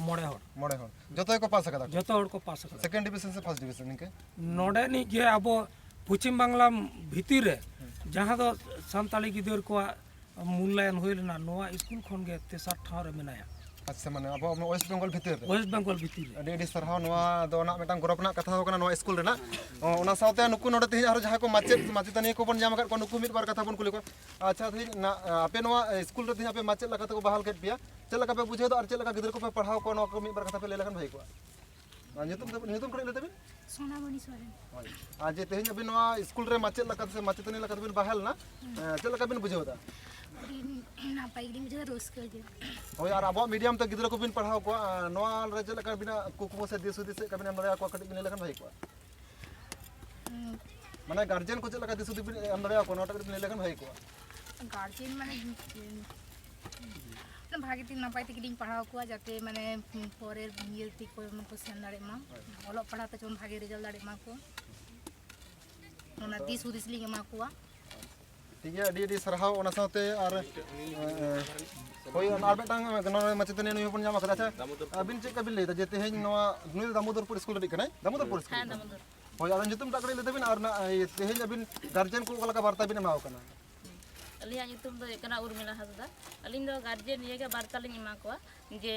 ᱢᱚᱬᱮ ᱦᱚᱲ᱾ ᱢᱚᱬᱮ ᱦᱚᱲ᱾ ᱡᱚᱛᱚ ᱜᱮᱠᱚ ᱯᱟᱥ ᱟᱠᱟᱫᱟ ᱠᱚ? ᱡᱚᱛᱚ ᱦᱚᱲ ᱠᱚ ᱯᱟᱥ ᱟᱠᱟᱫᱟ᱾ ᱥᱮᱠᱮᱱᱰ ᱰᱤᱵᱷᱤᱥᱚᱱ ᱥᱮ ᱯᱷᱟᱥᱴ ᱰᱤᱵᱷᱤᱥᱚᱱ ᱱᱤᱝᱠᱟᱹ? ᱱᱚᱰᱮᱱᱤᱡ ᱜᱮ ᱟᱵᱚ ᱯᱚᱪᱷᱤᱢ ᱵᱟᱝᱞᱟ ᱵᱷᱤᱛᱤᱨ ᱨᱮ ᱦᱩᱸ᱾ ᱡᱟᱦᱟᱸ ᱫᱚ ᱥᱟᱱᱛᱟᱲᱤ ᱜᱤᱫᱟᱹᱨ ᱠᱚᱣᱟᱜ ᱢᱩᱞᱞᱟᱭᱚᱱ ᱦᱩᱭ ᱞᱮᱱᱟ, ᱱᱚᱣᱟ ᱥᱠᱩᱞ ᱠᱷᱚᱱ ᱜᱮ ᱛᱮᱥᱟᱨ ᱴᱷᱟᱶ ᱨᱮ ᱢᱮᱱᱟᱭᱟ᱾ ᱟᱪᱪᱷᱟ, ᱢᱟᱱᱮ ᱟᱵᱚ ᱚᱱᱟ ᱳᱭᱮᱥᱴ ᱵᱮᱝᱜᱚᱞ ᱵᱷᱤᱛᱤᱨ ᱨᱮ? ᱳᱭᱮᱥᱴ ᱵᱮᱝᱜᱚᱞ ᱵᱷᱤᱛᱤᱨ ᱨᱮ᱾ ᱟᱹᱰᱤ ᱟᱹᱰᱤ ᱥᱟᱨᱦᱟᱣ, ᱱᱚᱣᱟ ᱫᱚ ᱚᱱᱟ ᱢᱤᱫᱴᱟᱝ ᱜᱚᱨᱚᱵᱽ ᱨᱮᱱᱟᱜ ᱠᱟᱛᱷᱟ ᱦᱚᱸ ᱠᱟᱱᱟ ᱱᱚᱣᱟ ᱥᱠᱩᱞ ᱨᱮᱱᱟᱜ᱾ ᱚ, ᱚᱱᱟ ᱥᱟᱶᱛᱮ ᱱᱩᱠᱩ ᱱᱚᱰᱮ ᱛᱮᱦᱮᱧ ᱟᱨᱦᱚᱸ ᱡᱟᱦᱟᱸᱭ ᱠᱚ ᱢᱟᱪᱮᱫ ᱢᱟᱪᱮᱛᱟᱹᱱᱤ ᱠᱚᱵᱚᱱ ᱧᱟᱢ ᱟᱠᱟᱫ ᱠᱚᱣᱟ, ᱱᱩᱠᱩ ᱢᱤᱫ ᱵᱟᱨ ᱠᱟᱛᱷᱟ ᱵᱚᱱ ᱠᱩᱞᱤ ᱠᱚᱣᱟ᱾ ᱟᱪᱪᱷᱟ, ᱛᱮᱦᱮᱧ ᱱᱟ-, ᱟᱯᱮ ᱱᱚᱣᱟ ᱥᱠᱩᱞ ᱨᱮ ᱛᱮᱦᱮᱧ ᱟᱯᱮ ᱢᱟᱪᱮᱫ ᱞᱮᱠᱟ ᱛᱮᱠᱚ ᱵᱟᱦᱟᱞ ᱠᱮᱫ ᱯᱮᱭᱟ, ᱪᱮᱫ ᱞᱮᱠᱟ ᱯᱮ ᱵᱩᱡᱷᱟᱹᱣ ᱮᱫᱟ ᱟᱨ ᱪᱮᱫ ᱞᱮᱠᱟ ᱜᱤᱫᱽᱨᱟᱹ ᱠᱚᱯᱮ ᱯᱟᱲᱦᱟᱣ ᱠᱚᱣᱟ, ᱱᱚᱣᱟ ᱠᱚ ᱢᱤᱫ ᱵᱟᱨ ᱠᱟᱛᱷᱟ ᱯᱮ ᱞᱟᱹᱭ ᱞᱮᱠᱷᱟᱱ ᱵᱷᱟᱹᱜᱤ ᱠᱚᱜᱼᱟ? ᱟᱨ ᱧᱩᱛᱩᱢ ᱫᱚ, ᱧᱩᱛᱩᱢ ᱠᱟᱹᱴᱤᱡ ᱞᱟᱹᱭ ᱛᱟᱵᱤᱱ? ᱥᱳᱱᱟᱢᱚᱱᱤ ᱥᱚᱨᱮᱱ᱾ ᱦᱳᱭ᱾ ᱟᱨ ᱡᱮ ᱛᱮᱦᱮᱧ ᱟᱹᱵᱤᱱ ᱱᱚᱣᱟ ᱥᱠᱩᱞ ᱨᱮ ᱢᱟᱪᱮᱫ ᱞᱮᱠᱟᱛᱮ ᱥᱮ ᱢᱟᱪᱮᱛᱟᱹᱱᱤ ᱞᱮᱠᱟᱛᱮ ᱵᱤᱱ ᱵᱟᱦᱟᱞ ᱮᱱᱟ, ᱦᱩᱸ᱾ ᱮᱸ, ᱪᱮᱫ ᱞᱮᱠᱟ ᱵᱤᱱ ᱵᱩᱡᱷᱟᱹᱣ ᱮᱫᱟ? ᱟᱹᱰᱤ ᱱᱟᱯᱟᱭ ᱜᱮᱞᱤᱧ ᱵᱩᱡᱷᱟᱹᱣ ᱮᱫᱟ, ᱨᱟᱹᱥᱠᱟᱹ ᱜᱮ᱾ ᱦᱳᱭ, ᱟᱨ ᱟᱵᱚᱣᱟᱜ ᱢᱤᱰᱤᱭᱟᱢ ᱛᱮ ᱜᱤᱫᱽᱨᱟᱹ ᱠᱚᱵᱤᱱ ᱯᱟᱲᱦᱟᱣ ᱠᱚᱣᱟ, ᱟᱨ ᱱᱚᱣᱟ ᱨᱮ ᱪᱮᱫ ᱞᱮᱠᱟ ᱟᱹᱵᱤᱱᱟᱜ ᱠᱩᱠᱢᱩ ᱥᱮ ᱫᱤᱥ ᱦᱩᱫᱤᱥ ᱪᱮᱫ ᱞᱮᱠᱟ ᱵᱤᱱ ᱮᱢ ᱫᱟᱲᱮᱭᱟᱠᱚᱣᱟ, ᱠᱟᱹᱴᱤᱡ ᱵᱤᱱ ᱞᱟᱹᱭ ᱞᱮᱠᱷᱟᱱ ᱵᱷᱟᱜᱮ ᱠᱚᱜᱼᱟ? ᱦᱩᱸ᱾ ᱢᱟᱱᱮ ᱜᱟᱨᱡᱮᱱ ᱠᱚ ᱪᱮᱫ ᱞᱮᱠᱟ ᱫᱤᱥ ᱦᱩᱫᱤᱥ ᱵᱤᱱ ᱮᱢ ᱫᱟᱲᱮᱭᱟᱠᱚᱣᱟ, ᱱᱚᱣᱟ ᱴᱟᱜ ᱠᱟᱹᱴᱤᱡ ᱵᱤᱱ ᱞᱟᱹᱭ ᱞᱮᱠᱷᱟᱱ ᱵᱷᱟᱜᱮ ᱠᱚᱜᱼᱟ᱾ ᱜᱟᱨᱡᱮᱱ ᱢᱟᱱᱮ, ᱩᱸ, ᱵᱷᱟᱜᱮ ᱛᱮ ᱱᱟᱯᱟᱭ ᱛᱮᱜᱮ ᱞᱤᱧ ᱯᱟᱲᱦᱟᱣ ᱠᱚᱣᱟ, ᱡᱟᱛᱮ ᱢᱟᱱᱮ ᱯᱚᱨᱮᱨ ᱤᱭᱟᱹ ᱛᱮᱠᱚ ᱢᱟᱠᱚ ᱥᱮᱱ ᱫᱟᱲᱮᱜ ᱢᱟ, ᱦᱳᱭ᱾ ᱚᱞᱚᱜ ᱯᱟᱲᱦᱟᱣ ᱛᱮ ᱡᱮᱢᱚᱱ ᱵᱷᱟᱜᱮ ᱨᱮᱡᱟᱞᱴ ᱫᱟᱲᱮᱜ ᱢᱟ ᱠᱚ, ᱚᱱᱟ ᱫᱤᱥ ᱦᱩᱫᱤᱥ ᱞᱤᱧ ᱮᱢᱟ ᱠᱚᱣᱟ᱾ ᱴᱷᱤᱠ ᱜᱮᱭᱟ, ᱟᱹᱰᱤ ᱟᱹᱰᱤ ᱥᱟᱨᱦᱟᱣ᱾ ᱚᱱᱟ ᱥᱟᱶᱛᱮ ᱟᱨ ᱮ, ᱦᱳᱭ, ᱟᱨ ᱢᱤᱫᱴᱟᱝ ᱱᱚᱰᱮ ᱢᱟᱪᱮᱛᱟᱹᱱᱤ ᱱᱩᱭ ᱦᱚᱸᱵᱚᱱ ᱧᱟᱢ ᱟᱠᱟᱫᱟ᱾ ᱟᱪᱪᱷᱟ, ᱟᱹᱵᱤᱱ ᱪᱮᱫ ᱞᱮᱠᱟ ᱵᱤᱱ ᱞᱟᱹᱭᱫᱟ ᱡᱮ ᱛᱮᱦᱮᱧ ᱱᱚᱣᱟ, ᱱᱩᱭ ᱫᱚ ᱫᱟᱢᱳᱫᱚᱨᱯᱩᱨ ᱥᱠᱩᱞ ᱨᱤᱱᱤᱡ ᱠᱟᱱᱟᱭ? ᱫᱟᱢᱳᱫᱚᱨᱯᱩᱨ ᱥᱠᱩᱞ᱾ ᱦᱮᱸ, ᱫᱟᱢᱳᱫᱚᱨ᱾ ᱦᱳᱭ, ᱟᱫᱚ ᱧᱩᱛᱩᱢ ᱴᱟᱜ ᱠᱟᱹᱴᱤᱡ ᱞᱟᱹᱭ ᱛᱟᱵᱤᱱ ᱟᱨ ᱱᱟ, ᱤᱭᱟᱹ, ᱛᱮᱦᱮᱧ ᱟᱹᱵᱤᱱ ᱜᱟᱨᱡᱮᱱ ᱠᱚ ᱚᱠᱟ ᱞᱮᱠᱟ ᱵᱟᱨᱛᱟ ᱵᱤᱱ ᱮᱢᱟ ᱠᱚ ᱠᱟᱱᱟ? ᱟᱹᱞᱤᱧᱟᱜ ᱧᱩᱛᱩᱢ ᱫᱚ ᱦᱩᱭᱩᱜ ᱠᱟᱱᱟ ᱩᱨᱢᱤᱞᱟ ᱦᱟᱸᱥᱫᱟ᱾ ᱟᱹᱞᱤᱧ ᱫᱚ ᱜᱟᱨᱡᱮᱱ ᱱᱤᱭᱟᱹ ᱜᱮ ᱵᱟᱨᱛᱟ ᱞᱤᱧ ᱮᱢᱟ ᱠᱚᱣᱟ ᱡᱮ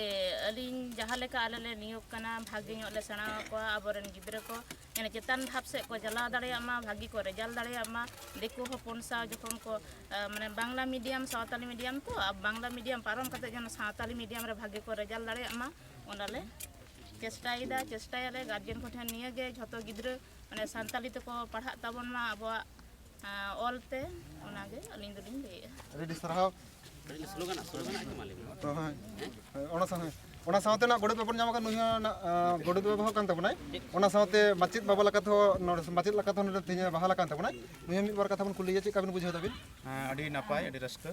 ᱟᱹᱞᱤᱧ ᱡᱟᱦᱟᱸ ᱞᱮᱠᱟ ᱟᱞᱮ ᱞᱮ ᱱᱤᱭᱳᱜᱽ ᱠᱟᱱᱟ, ᱵᱷᱟᱜᱮ ᱧᱚᱜ ᱞᱮ ᱥᱮᱬᱟ ᱟᱠᱚᱣᱟ, ᱟᱵᱚᱨᱮᱱ ᱜᱤᱫᱽᱨᱟᱹ ᱠᱚ ᱢᱟᱱᱮ ᱪᱮᱛᱟᱱ ᱫᱷᱟᱯ ᱥᱮᱫ ᱠᱚ ᱪᱟᱞᱟᱣ ᱫᱟᱲᱮᱭᱟᱜ ᱢᱟ, ᱵᱷᱟᱜᱮ ᱠᱚ ᱨᱮᱡᱟᱞᱴ ᱫᱟᱲᱮᱭᱟᱜ ᱢᱟ᱾ ᱫᱤᱠᱩ ᱦᱚᱯᱚᱱ ᱥᱟᱶ ᱡᱚᱠᱷᱚᱱ ᱠᱚ, ᱟ, ᱢᱟᱱᱮ ᱵᱟᱝᱞᱟ ᱢᱤᱰᱤᱭᱟᱢ, ᱥᱟᱶᱛᱟᱞᱤ ᱢᱤᱰᱤᱭᱟᱢ ᱛᱚ, ᱟ, ᱵᱟᱝᱞᱟ ᱢᱤᱰᱤᱭᱟᱢ ᱯᱟᱨᱚᱢ ᱠᱟᱛᱮ ᱡᱮᱱᱚ ᱥᱟᱶᱛᱟᱞᱤ ᱢᱤᱰᱤᱭᱟᱢ ᱨᱮ ᱵᱷᱟᱜᱮ ᱠᱚ ᱨᱮᱡᱟᱞᱴ ᱫᱟᱲᱮᱭᱟᱜ ᱢᱟ, ᱚᱱᱟᱞᱮ ᱪᱮᱥᱴᱟᱭᱮᱫᱟ, ᱪᱮᱥᱴᱟᱭᱟᱞᱮ᱾ ᱜᱟᱨᱡᱮᱱ ᱠᱚᱴᱷᱮᱱ ᱱᱤᱭᱟᱹᱜᱮ, ᱡᱷᱚᱛᱚ ᱜᱤᱫᱽᱨᱟᱹ ᱢᱟᱱᱮ ᱥᱟᱱᱛᱟᱞᱤ ᱛᱮᱠᱚ ᱯᱟᱲᱦᱟᱜ ᱛᱟᱵᱚᱱ ᱢᱟ, ᱟᱵᱚᱣᱟᱜ, ᱟ, ᱚᱞ ᱛᱮ, ᱚᱱᱟᱜᱮ ᱟᱹᱞᱤᱧ ᱫᱚᱞᱤᱧ ᱞᱟᱹᱭᱮᱫᱼᱟ᱾ ᱟᱹᱰᱤ ᱟᱹᱰᱤ ᱥᱟᱨᱦᱟᱣ᱾ ᱛᱚ, ᱦᱳᱭ᱾ ᱦᱮᱸ, ᱚᱱᱟ ᱥᱟᱶ-, ᱚᱱᱟ ᱥᱟᱶᱛᱮ ᱱᱟᱜ ᱜᱚᱰᱮᱛ ᱵᱟᱵᱚᱱ ᱧᱟᱢ ᱟᱠᱟᱫ, ᱱᱩᱭ ᱦᱚᱸ ᱱᱟᱜ, ᱟ, ᱜᱚᱰᱮᱛ ᱵᱟᱵᱟ ᱦᱚᱸ ᱠᱟᱱ ᱛᱟᱵᱚᱱᱟᱭ᱾ ᱚᱱᱟ ᱥᱟᱶᱛᱮ ᱢᱟᱪᱮᱫ ᱵᱟᱵᱟ ᱞᱮᱠᱟ ᱛᱮᱦᱚᱸ, ᱱᱚᱰᱮ ᱢᱟᱪᱮᱫ ᱞᱮᱠᱟ ᱛᱮᱦᱚᱸ ᱱᱚᱰᱮ ᱛᱮᱦᱮᱧ ᱵᱟᱦᱟᱞ ᱟᱠᱟᱱ ᱛᱟᱵᱚᱱᱟᱭ᱾ ᱱᱩᱭ ᱦᱚᱸ ᱢᱤᱫ ᱵᱟᱨ ᱠᱟᱛᱷᱟ ᱵᱚᱱ ᱠᱩᱞᱤᱭᱮᱭᱟ, ᱪᱮᱫ ᱞᱮᱠᱟ ᱵᱤᱱ ᱵᱩᱡᱷᱟᱹᱣ ᱫᱟᱵᱤᱱ? ᱦᱮᱸ, ᱟᱹᱰᱤ ᱱᱟᱯᱟᱭ, ᱟᱹᱰᱤ ᱨᱟᱹᱥᱠᱟᱹ᱾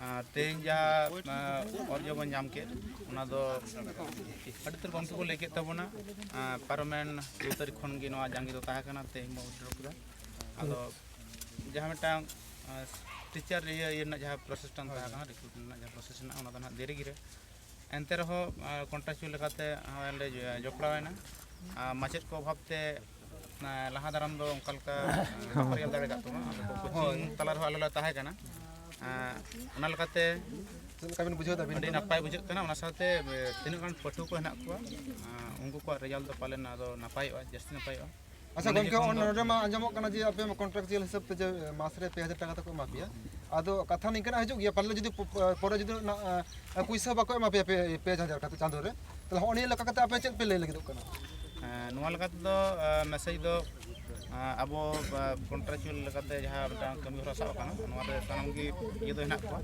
ᱟᱨ ᱛᱮᱦᱮᱧ ᱡᱟᱦᱟᱸ, ᱟᱸ, ᱚᱨᱡᱚ ᱵᱚᱱ ᱧᱟᱢ ᱠᱮᱫ, ᱚᱱᱟ ᱫᱚ ᱟᱹᱰᱤ ᱩᱛᱟᱹᱨ ᱜᱚᱢᱠᱮ ᱠᱚ ᱞᱟᱹᱭ ᱠᱮᱫ ᱛᱟᱵᱚᱱᱟ᱾ ᱟᱸ, ᱯᱟᱨᱚᱢᱮᱱ ᱫᱩ ᱛᱟᱹᱨᱤᱠᱷ ᱠᱷᱚᱱ ᱜᱮ ᱱᱚᱣᱟ ᱡᱟᱸᱜᱮ ᱫᱚ ᱛᱟᱦᱮᱸ ᱠᱟᱱᱟ, ᱛᱮᱦᱮᱧ ᱵᱚᱱ ᱩᱰᱩᱠ ᱠᱮᱫᱟ᱾ ᱟᱫᱚ ᱡᱟᱦᱟᱸ ᱢᱤᱫᱴᱟᱝ, ᱟᱸ, ᱴᱤᱪᱟᱨ ᱤᱭᱟᱹ, ᱤᱭᱟᱹ ᱨᱮᱱᱟᱜ ᱡᱟᱦᱟᱸ ᱯᱨᱚᱥᱮᱥ ᱴᱟᱝ ᱛᱟᱦᱮᱸ ᱠᱟᱱᱟ, ᱨᱤᱠᱨᱩᱴ ᱨᱮᱱᱟᱜ ᱡᱟᱦᱟᱸ ᱯᱨᱚᱥᱮᱥ ᱦᱮᱱᱟᱜᱼᱟ, ᱚᱱᱟ ᱫᱚ ᱱᱟᱦᱟᱜ ᱫᱮᱨᱤ ᱜᱮ ᱨᱮ᱾ ᱮᱱᱛᱮ ᱨᱮᱦᱚᱸ, ᱟᱸ, ᱠᱚᱱᱴᱨᱟᱠᱪᱩᱣᱟᱞ ᱞᱮᱠᱟᱛᱮ ᱦᱚᱸ ᱞᱮ ᱡᱚᱯᱲᱟᱣ ᱮᱱᱟ᱾ ᱟᱸ, ᱢᱟᱪᱮᱫ ᱠᱚ ᱚᱵᱷᱟᱵ ᱛᱮ, ᱟᱸ, ᱞᱟᱦᱟ ᱫᱟᱨᱟᱢ ᱫᱚ ᱚᱱᱠᱟ ᱞᱮᱠᱟ, ᱟᱸ, ᱵᱟᱠᱚ ᱧᱮᱞ ᱫᱟᱲᱮ ᱟᱠᱟᱫ ᱛᱟᱵᱚᱱᱟ᱾ ᱟᱫᱚ ᱠᱚ ᱠᱳᱪᱤᱝ ᱦᱳᱭ᱾ ᱛᱟᱞᱟ ᱨᱮᱦᱚᱸ ᱟᱞᱮ ᱞᱮ ᱛᱟᱦᱮᱸ ᱠᱟᱱᱟ᱾ ᱟᱸ, ᱚᱱᱟ ᱞᱮᱠᱟᱛᱮ ᱪᱮᱫ ᱞᱮᱠᱟ ᱵᱤᱱ ᱵᱩᱡᱷᱟᱹᱣ ᱫᱟ ᱟᱹᱵᱤᱱ ᱟᱹᱰᱤ ᱫᱚ? ᱱᱟᱯᱟᱭ ᱵᱩᱡᱷᱟᱹᱜ ᱠᱟᱱᱟ᱾ ᱚᱱᱟ ᱥᱟᱶᱛᱮ, ᱮ, ᱛᱤᱱᱟᱹᱜ ᱜᱟᱱ ᱯᱟᱹᱴᱷᱩᱣᱟᱹ ᱠᱚ ᱦᱮᱱᱟᱜ ᱠᱚᱣᱟ, ᱟᱸ, ᱩᱱᱠᱩ ᱠᱚᱣᱟᱜ ᱨᱮᱡᱟᱞᱴ ᱫᱚ ᱯᱟᱞᱮᱱ ᱟᱫᱚ ᱱᱟᱯᱟᱭᱚᱜᱼᱟ, ᱡᱟᱹᱥᱛᱤ ᱱᱟᱯᱟᱭᱚᱜᱼᱟ᱾ ᱟᱪᱪᱷᱟ ᱢᱟᱱᱮ ᱜᱚᱢᱠᱮ, ᱡᱚᱠᱷᱚᱱ ᱱᱚᱰᱮ ᱢᱟ ᱟᱸᱡᱚᱢᱚᱜ ᱠᱟᱱᱟ ᱡᱮ ᱟᱯᱮ ᱢᱟ ᱠᱚᱱᱴᱨᱟᱠᱪᱩᱣᱟᱞ ᱦᱤᱥᱟᱹᱵ ᱛᱮ ᱡᱮ ᱢᱟᱥ ᱨᱮ ᱯᱮ ᱦᱟᱡᱟᱨ ᱴᱟᱠᱟ ᱛᱮᱠᱚ ᱮᱢᱟ ᱯᱮᱭᱟ, ᱟᱫᱚ ᱠᱟᱛᱷᱟ ᱱᱤᱝᱠᱟᱹᱱᱟᱜ ᱦᱤᱡᱩᱜ ᱜᱮᱭᱟ, ᱯᱟᱞᱮ ᱡᱩᱫᱤ ᱯᱚ-, ᱯᱚ-, ᱯᱚᱨᱮ ᱡᱩᱫᱤ ᱚᱱᱟ, ᱮ, ᱯᱩᱭᱥᱟᱹ ᱵᱟᱠᱚ ᱮᱢᱟ ᱯᱮᱭᱟ ᱯᱮ, ᱯᱮ ᱦᱟᱡᱟᱨ ᱠᱟᱛᱮ ᱪᱟᱸᱫᱳ ᱨᱮ, ᱛᱟᱦᱚᱞᱮ ᱦᱚᱸᱜᱼᱚ ᱱᱤᱭᱟᱹ ᱞᱮᱠᱟ ᱠᱟᱛᱮ ᱟᱯᱮ ᱪᱮᱫ ᱯᱮ ᱞᱟᱹᱭ ᱞᱟᱹᱜᱤᱫᱚᱜ ᱠᱟᱱᱟ? ᱦᱮᱸ, ᱱᱚᱣᱟ ᱞᱮᱠᱟ ᱛᱮᱫᱚ, ᱮ, ᱢᱮᱥᱮᱡᱽ ᱫᱚ, ᱮ, ᱟᱵᱚ, ᱮ, ᱠᱚᱱᱴᱨᱟᱠᱪᱩᱣᱟᱞ ᱞᱮᱠᱟᱛᱮ ᱡᱟᱦᱟᱸ ᱢᱤᱫᱴᱟᱝ ᱠᱟᱹᱢᱤ ᱦᱚᱨᱟ ᱥᱟᱵ ᱟᱠᱟᱱᱟ, ᱱᱚᱣᱟ ᱨᱮ ᱥᱟᱱᱟᱢ ᱜᱮ ᱤᱭᱟᱹ ᱫᱚ ᱦᱮᱱᱟᱜ ᱠᱚᱣᱟ᱾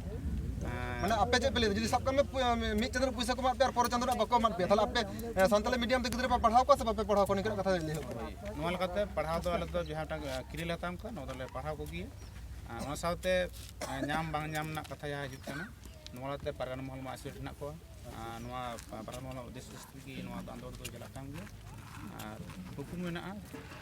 ᱮ, ᱢᱟᱱᱮ ᱟᱯᱮ ᱪᱮᱫ ᱯᱮ ᱞᱟᱹᱭᱫᱟ, ᱡᱩᱫᱤ ᱥᱟᱵ ᱠᱟᱜ ᱢᱮ ᱯᱩ-, ᱢᱤᱫ ᱪᱟᱸᱫᱳ ᱨᱮ ᱯᱩᱭᱥᱟᱹ ᱠᱚ ᱮᱢᱟᱜ ᱯᱮᱭᱟ ᱟᱨ ᱯᱚᱨᱮ ᱪᱟᱸᱫᱳ ᱨᱮ ᱵᱟᱠᱚ ᱮᱢᱟᱜ ᱯᱮᱭᱟ, ᱛᱟᱦᱚᱞᱮ ᱟᱯᱮ, ᱮ, ᱥᱟᱱᱛᱟᱞᱤ ᱢᱤᱰᱤᱭᱟᱢ ᱛᱮ ᱜᱤᱫᱽᱨᱟᱹ ᱯᱮ ᱯᱟᱲᱦᱟᱣ ᱠᱚᱣᱟ ᱥᱮ ᱵᱟᱯᱮ ᱯᱟᱲᱦᱟᱣ ᱠᱚᱣᱟ? ᱱᱤᱝᱠᱟᱹᱱᱟᱜ ᱠᱟᱛᱷᱟ ᱞᱟᱹᱭ ᱦᱩᱭᱩᱜ ᱠᱟᱱᱟ᱾ ᱱᱚᱣᱟ ᱞᱮᱠᱟᱛᱮ ᱯᱟᱲᱦᱟᱣ ᱫᱚ ᱟᱞᱮ ᱫᱚ ᱡᱟᱦᱟᱸ ᱢᱤᱫᱴᱟᱝ, ᱮ, ᱠᱤᱨᱤᱧ ᱞᱮ ᱦᱟᱛᱟᱣ ᱠᱚᱣᱟ, ᱱᱚᱣᱟ ᱫᱚᱞᱮ ᱯᱟᱲᱦᱟᱣ ᱠᱚᱜᱮᱭᱟ᱾ ᱟᱨ ᱚᱱᱟ ᱥᱟᱶᱛᱮ, ᱮ, ᱧᱟᱢ ᱵᱟᱝ ᱧᱟᱢ ᱨᱮᱱᱟᱜ ᱠᱟᱛᱷᱟ ᱡᱟᱦᱟᱸ ᱦᱤᱡᱩᱜ ᱠᱟᱱᱟ, ᱱᱚᱣᱟ ᱛᱟᱞᱟᱛᱮ ᱯᱟᱨᱜᱟᱱᱟ ᱢᱚᱦᱚᱞ ᱢᱟ ᱟᱹᱥᱤᱨ ᱦᱮᱱᱟᱜ ᱠᱚᱣᱟ᱾ ᱟᱨ ᱱᱚᱣᱟ ᱯᱟᱨᱜᱟᱱᱟ ᱢᱚᱦᱚᱞ ᱩᱫᱽᱫᱮᱥᱥᱚ ᱛᱮᱜᱮ ᱱᱚᱣᱟ ᱫᱚ ᱟᱱᱫᱳᱞᱚᱱ ᱫᱚ ᱪᱟᱞᱟᱜ ᱠᱟᱱ ᱜᱮᱭᱟ᱾ ᱟᱨ ᱦᱩᱠᱩᱢ ᱢᱮᱱᱟᱜᱼᱟ,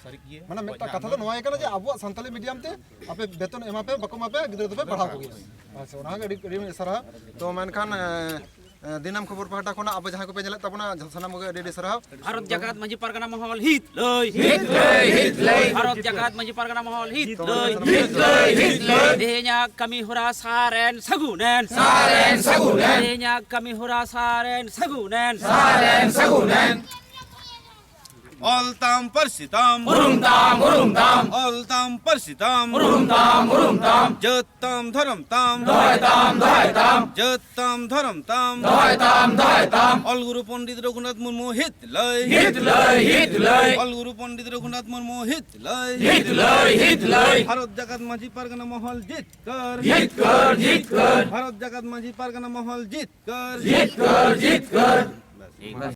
ᱥᱟᱹᱨᱤ ᱜᱮ᱾ ᱢᱟᱱᱮ ᱢᱤᱫᱴᱟᱝ ᱠᱟᱛᱷᱟ ᱫᱚ ᱱᱚᱣᱟ ᱜᱮ ᱠᱟᱱᱟ ᱡᱮ ᱟᱵᱚᱣᱟᱜ ᱥᱟᱱᱛᱟᱞᱤ ᱢᱤᱰᱤᱭᱟᱢ ᱛᱮ ᱟᱯᱮ ᱵᱮᱛᱚᱱ ᱮᱢᱟ ᱯᱮ, ᱵᱟᱠᱚ ᱮᱢᱟ ᱯᱮ, ᱜᱤᱫᱽᱨᱟᱹ ᱫᱚᱯᱮ ᱯᱟᱲᱦᱟᱣ ᱠᱚᱜᱮᱭᱟ᱾ ᱟᱪᱪᱷᱟ, ᱚᱱᱟ ᱜᱮ ᱟᱹᱰᱤ, ᱟᱹᱰᱤ ᱥᱟᱨᱦᱟᱣ᱾ ᱛᱚ ᱢᱮᱱᱠᱷᱟᱱ, ᱮ, ᱮ, ᱫᱤᱱᱟᱹᱢ ᱠᱷᱚᱵᱚᱨ ᱯᱟᱦᱴᱟ ᱠᱷᱚᱱᱟᱜ ᱟᱵᱚ ᱡᱟᱦᱟᱸᱭ ᱠᱚᱯᱮ ᱧᱮᱞᱮᱫ ᱛᱟᱵᱚᱱᱟ, ᱥᱟᱱᱟᱢ ᱠᱚᱜᱮ ᱟᱹᱰᱤ, ᱟᱹᱰᱤ ᱥᱟᱨᱦᱟᱣ᱾ ᱵᱷᱟᱨᱚᱛ ᱡᱟᱠᱟᱛ ᱢᱟᱹᱡᱷᱤ ᱯᱟᱨᱜᱟᱱᱟ ᱢᱚᱦᱚᱞ ᱦᱤᱛ ᱞᱟᱹᱭ, ᱦᱤᱛ ᱞᱟᱹᱭ, ᱦᱤᱛ ᱞᱟᱹᱭ᱾ ᱵᱷᱟᱨᱚᱛ ᱡᱟᱠᱟᱛ ᱢᱟᱹᱡᱷᱤ ᱯᱟᱨᱜᱟᱱᱟ ᱢᱚᱦᱚᱞ ᱦᱤᱛ ᱞᱟᱹᱭ, ᱦᱤᱛ ᱞᱟᱹᱭ, ᱦᱤᱛ ᱞᱟᱹᱭ᱾ ᱛᱮᱦᱮᱧᱟᱜ ᱠᱟᱹᱢᱤ ᱦᱚᱨᱟ ᱥᱟᱨᱮᱱ ᱥᱟᱹᱜᱩᱱᱮᱱ, ᱥᱟᱨᱮᱱ ᱥᱟᱹᱜᱩᱱᱮᱱ᱾ ᱛᱮᱦᱮᱧᱟᱜ ᱠᱟᱹᱢᱤ ᱦᱚᱨᱟ ᱥᱟᱨᱮᱱ ᱥᱟᱹᱜᱩᱱᱮᱱ, ᱥᱟᱨᱮᱱ ᱥᱟᱹᱜᱩᱱᱮᱱ᱾ ᱚᱞ ᱛᱟᱢ ᱯᱟᱹᱨᱥᱤ ᱛᱟᱢ, ᱩᱨᱩᱢ ᱛᱟᱢ, ᱩᱨᱩᱢ ᱛᱟᱢ᱾ ᱚᱞ ᱛᱟᱢ ᱯᱟᱹᱨᱥᱤ ᱛᱟᱢ, ᱩᱨᱩᱢ ᱛᱟᱢ, ᱩᱨᱩᱢ ᱛᱟᱢ᱾ ᱡᱟᱹᱛ ᱛᱟᱢ ᱫᱷᱚᱨᱚᱢ ᱛᱟᱢ, ᱫᱚᱦᱚᱭ ᱛᱟᱢ, ᱫᱚᱦᱚᱭ ᱛᱟᱢ᱾ ᱡᱟᱹᱛ ᱛᱟᱢ ᱫᱷᱚᱨᱚᱢ ᱛᱟᱢ, ᱫᱚᱦᱚᱭ ᱛᱟᱢ, ᱫᱚᱦᱚᱭ ᱛᱟᱢ᱾ ᱚᱞ ᱜᱩᱨᱩ ᱯᱚᱱᱰᱤᱛ ᱨᱚᱜᱷᱩᱱᱟᱛᱷ ᱢᱩᱨᱢᱩ ᱦᱤᱛ ᱞᱟᱹᱭ, ᱦᱤᱛ ᱞᱟᱹᱭ, ᱦᱤᱛ ᱞᱟᱹᱭ᱾ ᱚᱞ ᱜᱩᱨᱩ ᱯᱚᱱᱰᱤᱛ ᱨᱚᱜᱷᱩᱱᱟᱛᱷ ᱢᱩᱨᱢᱩ ᱦᱤᱛ ᱞᱟᱹᱭ, ᱦᱤᱛ ᱞᱟᱹᱭ, ᱦᱤᱛ ᱞᱟᱹᱭ᱾ ᱵᱷᱟᱨᱚᱛ ᱡᱟᱠᱟᱛ ᱢᱟᱹᱡᱷᱤ ᱯᱟᱨᱜᱟᱱᱟ ᱢᱚᱦᱚᱞ ᱡᱤᱛᱠᱟᱹᱨ, ᱡᱤᱛᱠᱟᱹᱨ, ᱡᱤᱛᱠᱟᱹᱨ᱾ ᱵᱷᱟᱨᱚᱛ ᱡᱟᱠᱟᱛ ᱢᱟᱹᱡᱷᱤ ᱯᱟᱨᱜᱟᱱᱟ ᱢᱚᱦᱚᱞ ᱡᱤᱛᱠᱟᱹᱨ, ᱡᱤᱛᱠᱟᱹᱨ, ᱡᱤᱛᱠᱟᱹᱨ᱾ ᱴᱷᱤᱠ ᱟᱪᱷᱮ᱾